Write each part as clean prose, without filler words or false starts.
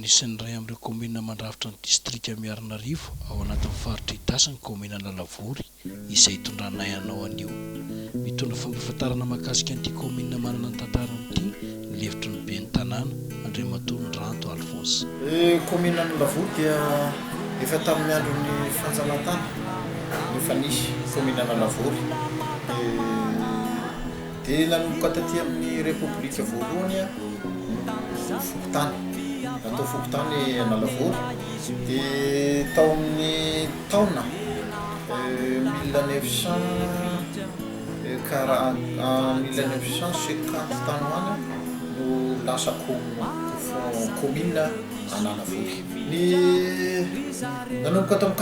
Anisan'ny iray amin'ireo kaominina mandrafitra ny distrika Miarinarivo ao anatin'ny faritra Itasy ny kaominina Analavory izay hitondranay anao anio. Mitondra fampahafantarana mahakasika an'ity kaominina manana ny tantarany ity ny lefitry ny ben'ny tanàna, Andriamatoa Ndranto Alphonse. Ny kaominina Analavory dia efa tamin'ny andron'ny fanjanahantany no efa nisy kaominina Analavory. Dia nanomboka taty amin'ny Repoblika voalohany no fokontany, natao fokontany Analavory, dia tao amin'ny taona 1940, 1950 tany ho any no lasa commune Analavory. Ny nanomboka tamin'ny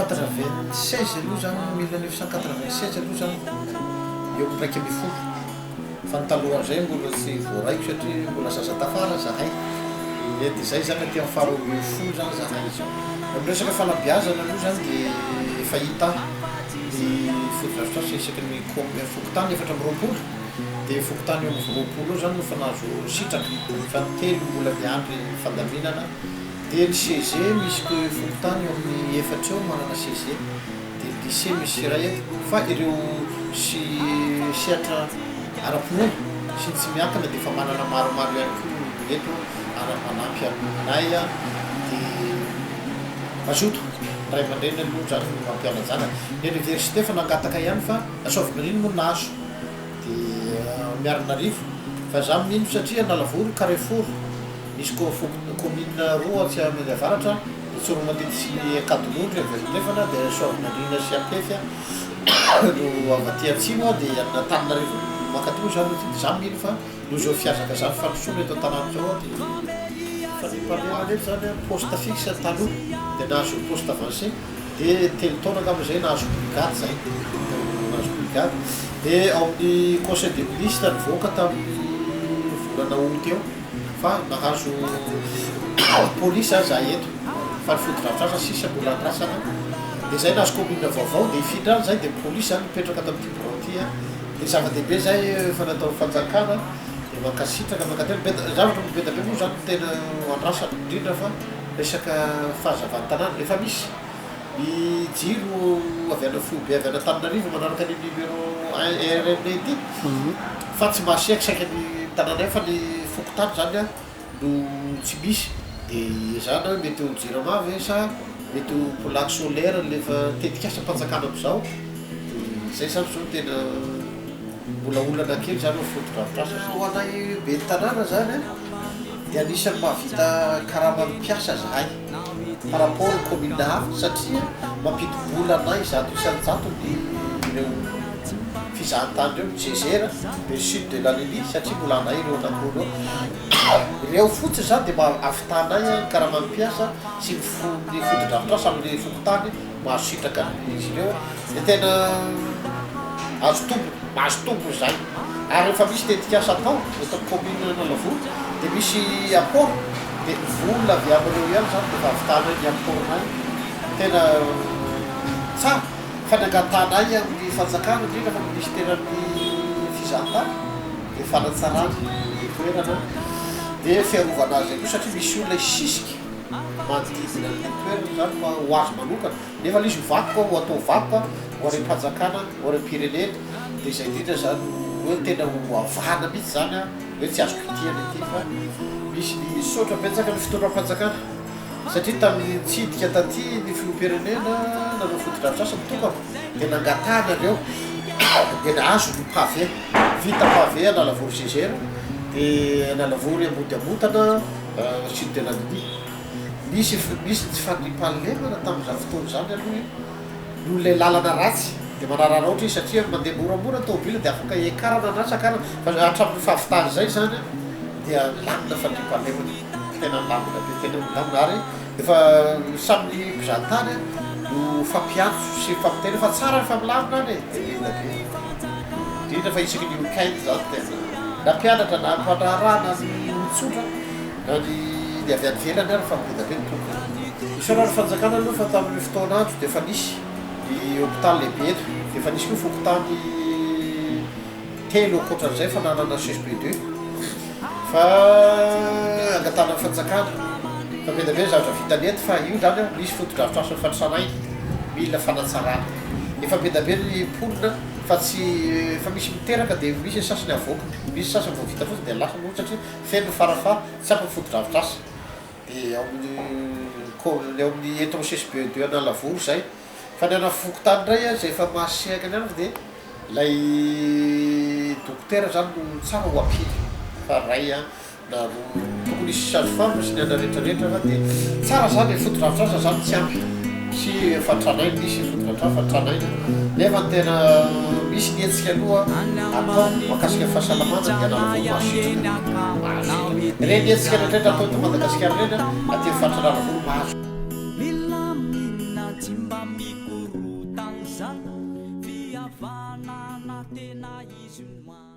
96 aloha izany, 1996 aloha izany, eo amin'ny 11, fa ny talohan'izay mbola tsy voaraiko satria mbola zaza tafara zahay, dia izay izany aty amin'ny faha 12 izany zahay izao. Amin'ny resaka fanabeazana aloha izany dia efa hita ny fotodrafitrasa isaky ny fokontany 24, dia fokontany eo amin'ny 20 eo izany no efa nahazo sitraka, fa ny telo mbola miandry fandaminana. Dia ny CG misy fokontany eo amin'ny efatra eo manana CG, dia ny lycée misy iray eto, fa ireo sy sehatra ara-pinoana sy ny tsy miankina dia efa manana maromaro ihany koa ny eto ary manampy aminay dia mazoto ny ray aman-dreny aloha izany no mampiana-janaka. Ny oniversite efa nangataka ihany fa Soavinirina moa nahazo. Dia Miarinarivo fa za mino satria Analavory carrefour misy commune roa atsy amin'ny avaratra dia Tsoromandidy sy Ankadinondry avy andrefana dia Soavinandriana sy Ampefy no avy aty atsimo dia Antananarivo mankaty moa zany dia za mino fa noho izao fihazakazan'ny fandrosoana eto an-tanàna izao dia fandriampahalemana eto zany poste fixe taloha dia nahazo poste avancé. Dia telo taona angamba izay nahazo brigade izay, nahazo brigade. Dia ao amin'ny conseil des ministres nivoaka tamin'ny volana août teo fa nahazo police izahay eto fa ny fotodrafitrasa sisa mbola andrasana. Dia izay nahazo commune vaovao dia hifindra any izay dia police izany mipetraka ato amin'ity birao ity. Dia zava-dehibe izay efa nataon'ny fanjakana dia mankasitraka, mankatelina. Be, zavatra be dia be moa izany no tena andrasana indrindra fa. Resaka fahazavan-tanàna, efa misy ny jiro avy any foibe avy any Antananarivo manaraka ny numéro un RN ity fa tsy mahasiaka saika ny tanàna eo fa ny fokontany zany no tsy misy de ezahana hoe mety ho jirama ve sa mety ho plaque solaire le efa tetikasam-panjakana amizao de zay zany zao no tena mbola olana kely zany eo fotodrafitrasa. Ho anay ben'ny tanàna zany dia anisan'ny mahavita karaman'ny mpiasa zahay par rapport ny commune hafa satria mampidi-bola anay 100% ny ireo fizahantany ireo, Geyser, le sud de la Lily satria mbola anay ireo anankiroa ireo, ireo fotsiny zany dia mba ahavitanay ny karaman'ny mpiasa sy ny ny fotodrafitrasa amin'ny fokontany mahazo sitraka an'izy ireo. Dia tena azo tombony, mahazo tombony izany. Ary rehefa misy tetikasa atao eto amin'ny commune Analavory dia misy apport, dia ny vola avy amin'ireo ihany izany no efa ahavitanay ny apport-nay. Tena tsara fa ny angatahanay amin'ny fanjakana, indrindra fa ny minisiteran'ny fizahantany dia fanatsarana ny toerana, dia fiarovana azy ihany koa satria misy olona hisisika manodidina an'ilay toerana izany fa ho azy manokana. Nefa ilay izy ho vakoka, ho atao vakoka, ho harem-panjakana, ho harem-pirenena, dia izay indrindra izany no hoe tena ho avahana mihitsy izany an, hoe tsy azo kitihana ity fa misy ny Misaotra betsaka ny fitondram-panjakana satria tamin'ny nitsidika taty ny filoham-pirenena nanao fotodrafitrasa mitokana dia nangatahana ireo dia nahazo ny pavé, vita pavé Analavory Gégère dia Analavory Ambodiamotana Sud de l'Andinia. Nisy nisy ny tsy fandriampahalemana tamin'izany fotoana izany aloha e! Noho ilay lalana ratsy dia manararaotra izy satria mandeha moramora ny tômôbila dia afaka hiakarana na sakanana fa hatramin'ny fahavitana izay izany an dia milamina fandriampahalemana, tena milamina be, tena milamina ary efa samy ny mpizahatany no mifampiantso sy mifampiteny fa tsara rehefa milamina any e! Dia mila be indrindra fa isaky ny week-end izany tena na mpianatra na mpandraharaha na ny olon-tsotra. Na ny ny avy any ivelany ary fa be dia be ny tonga. Isaorana ny fanjakana aloha fa tamin'ny fotoan'andro dia efa nisy ny hopitaly lehibe eto, dia efa nisy koa fokontany telo ankoatran'izay fa nanana CHP deux fa angatahana ny fanjakana. Fa be dia be ny zavatra vitany eto fa io zany an, misy fotodrafitrasa efa tranainy, mila fanatsarana. Efa be dia be ny mponina fa tsy efa misy miteraka dia misy ny sasany avoaka, misy sasany vao vita fotsiny dia lasa moa satria feno ny farafaha, tsy ampy ny fotodrafitrasa. Dia ao amin'ny co- ny ao amin'ny eto amin'ny CSB deux Analavory izay. Fa ny ana fokontany indray an, izay efa mahasehaka ny anako dia ilay dokotera zany no tsara ho ampiana fa ray an na roa tokony hisy sage femme sy ny ana rehetra rehetra fa dia tsara zany e, fotodrafitrasa zany tsy ampy sy efa tranainy misy fotodrafitrasa fa tranainy nefa ny tena misy ny hetsika aloha atao mahakasika ny fahasalamana dia Analavory mahasitraka mahasitraka ireny hetsika rehetra rehetra atao eto Madagasikara ireny an aty amin'ny faritra Analavory mahazo Milamina tsy mba mikorontana izany fihavanana tena izy no.